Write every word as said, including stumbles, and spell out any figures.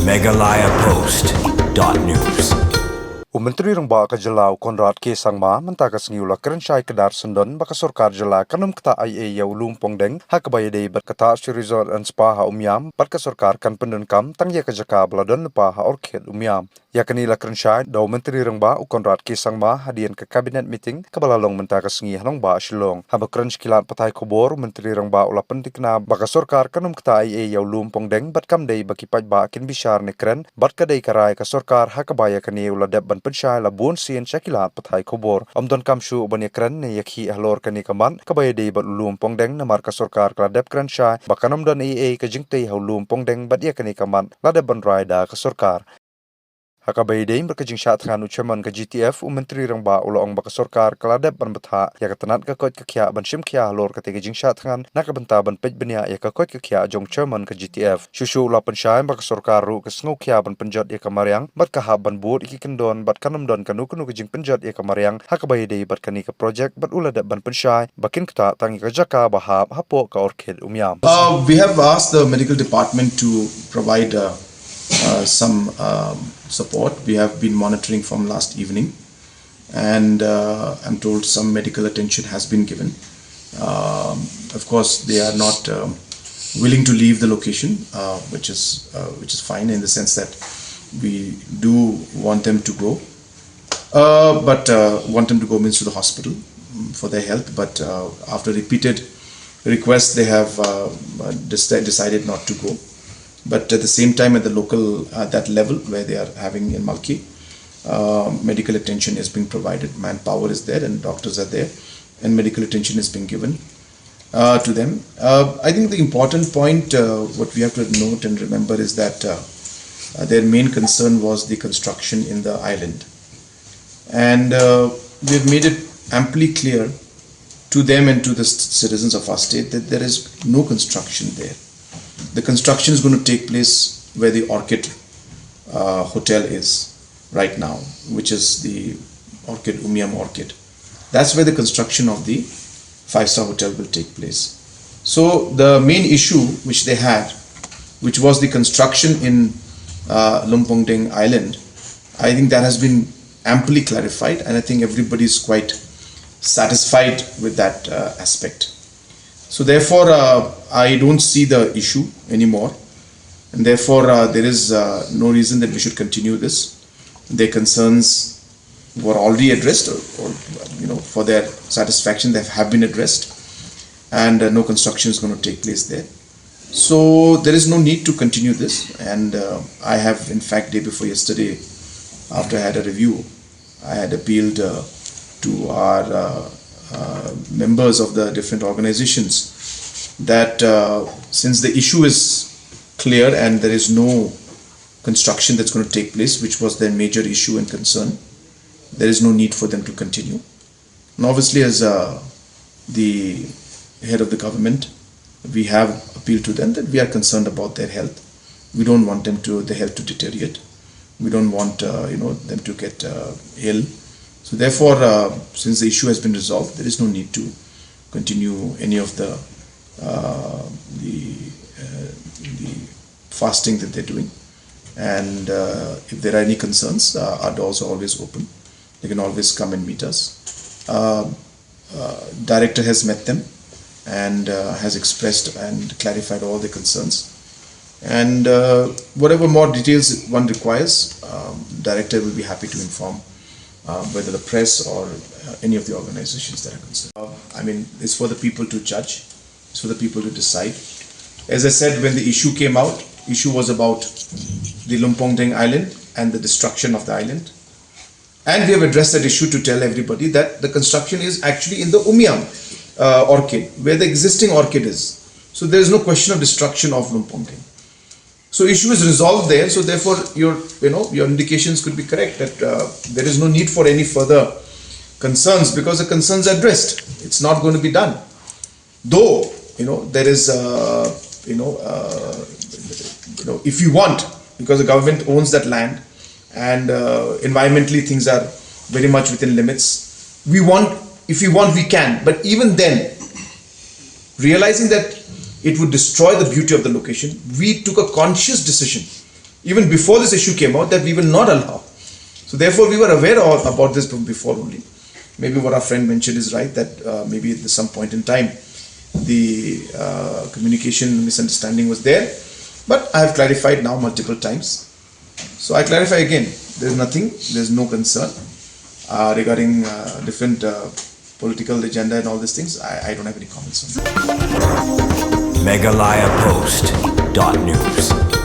Meghalaya Post dot news. U Myntri Rangbah ka jylla u Conrad K Sangma mynta ka sngi u la kren shai kdar syndon ba ka sorkar jylla kan ym ktah ei ei ïa u Lum Pongdeng ha kaba ïadei bad ka Taj Resort and Spa ha Umiam bad ka sorkar kan pyndonkam tang ïa ka jaka ba la don lypa ha Orchid Umiam. Ïa kane la kren shai da u Myntri Rangbah u Conrad K Sangma hadien ka cabinet meeting kaba la long mynta ka sngi ha nongbah Shillong. Haba kren sha ki lad pathai khubor, u Myntri Rangbah u la pyntikna ba ka sorkar kan ym ktah ei ei ïa u Lum Pongdeng bad kam dei ba ki paidbah kin bishar ne kren bad ka dei ka rai ka sorkar. Ha kaba ïa kane u la dep ban pynshai la bun sien sha ki lad pathai khubor. Ym donkam shuh ban ïa kren ne ïa khih halor kane ka mat kaba ïadei bad u Lum Pongdeng namar ka sorkar ka la dep kren shai ba kan ym don ei ei ka jingtei ha u Lum Pongdeng bad ïa kane ka mat la dep ban rai da ka sorkar. Ha kaba ïadei bad ka jingshah thngan u chairman ka G T F, u Myntri Rangbah u la ong ba ka sorkar ka la dep ban bthah ïa ka tnat ka koit ka khiah ban shim khia halor kata ka jingshah thngan na ka bynta ban peit bniah ïa ka koit ka khiah jong u chairman ka G T F. Shuh shuh u la pynshai ba ka sorkar ruh ka sngew khia ban pynjot ïa ka mariang bad ka hap ban bud ïa ki kyndon bad kan ym don kano kano ka jingpynjot ïa ka mariang ha kaba ïadei bad kane ka project bad u la dep ban pynshai ba kin ktah tang ïa ka jaka ba hap hapoh ka Orchid Umiam. Uh, we have asked the medical department to provide uh, uh, some um, support. We have been monitoring from last evening, and uh, I'm told some medical attention has been given. Um, of course, they are not um, willing to leave the location, uh, which is uh, which is fine in the sense that we do want them to go, uh, but uh, want them to go means to the hospital mm, for their health. But uh, after repeated requests, they have uh, deci- decided not to go. But at the same time, at the local, at that level where they are having in Malki, uh, medical attention is being provided. Manpower is there, and doctors are there, and medical attention is being given uh, to them. Uh, I think the important point, uh, what we have to note and remember, is that uh, uh, their main concern was the construction in the island, and uh, we've made it amply clear to them and to the citizens of our state that there is no construction there. The construction is going to take place where the Orchid uh, Hotel is right now, which is the Orchid, Umiam Orchid. That's where the construction of the five star hotel will take place. So, the main issue which they had, which was the construction in uh, Lumpongdeng Island, I think that has been amply clarified, and I think everybody is quite satisfied with that uh, aspect. So therefore, uh, I don't see the issue anymore, and therefore uh, there is uh, no reason that we should continue this. Their concerns were already addressed, or, or you know, for their satisfaction, they have been addressed, and uh, no construction is going to take place there. So there is no need to continue this, and uh, I have, in fact, day before yesterday, after I had a review, I had appealed uh, to our uh, uh, members of the different organizations that uh, since the issue is clear and there is no construction that's going to take place, which was their major issue and concern, there is no need for them to continue. And obviously, as uh, the head of the government, we have appealed to them that we are concerned about their health. We don't want them to, their health to deteriorate. We don't want uh, you know, them to get uh, ill. So therefore, uh, since the issue has been resolved, there is no need to continue any of the uh, the uh, the fasting that they're doing. And uh, if there are any concerns, uh, our doors are always open. They can always come and meet us. Uh, uh, director has met them and uh, has expressed and clarified all the concerns. And uh, whatever more details one requires, um, director will be happy to inform uh, whether the press or uh, any of the organizations that are concerned. Uh, I mean, it's for the people to judge. It's for the people to decide. As I said, when the issue came out, issue was about the Lumpongdeng Island and the destruction of the island. And we have addressed that issue to tell everybody that the construction is actually in the Umiam uh, orchid, where the existing orchid is. So there is no question of destruction of Lumpongdeng. So issue is resolved there. So therefore, your, you know, your indications could be correct that uh, there is no need for any further concerns because the concerns are addressed. It's not going to be done. Though, you know, there is, uh, you know, uh, you know, if you want, because the government owns that land, and uh, environmentally things are very much within limits. We want, if we want, we can. But even then, realizing that it would destroy the beauty of the location, we took a conscious decision even before this issue came out, that we will not allow. So therefore, we were aware of, about this from before only. Maybe what our friend mentioned is right, that uh, maybe at some point in time, the uh, communication misunderstanding was there. But I have clarified now multiple times. So I clarify again, there's nothing, there's no concern uh, regarding uh, different uh, political agenda and all these things. I, I don't have any comments on that. Meghalaya Post dot news.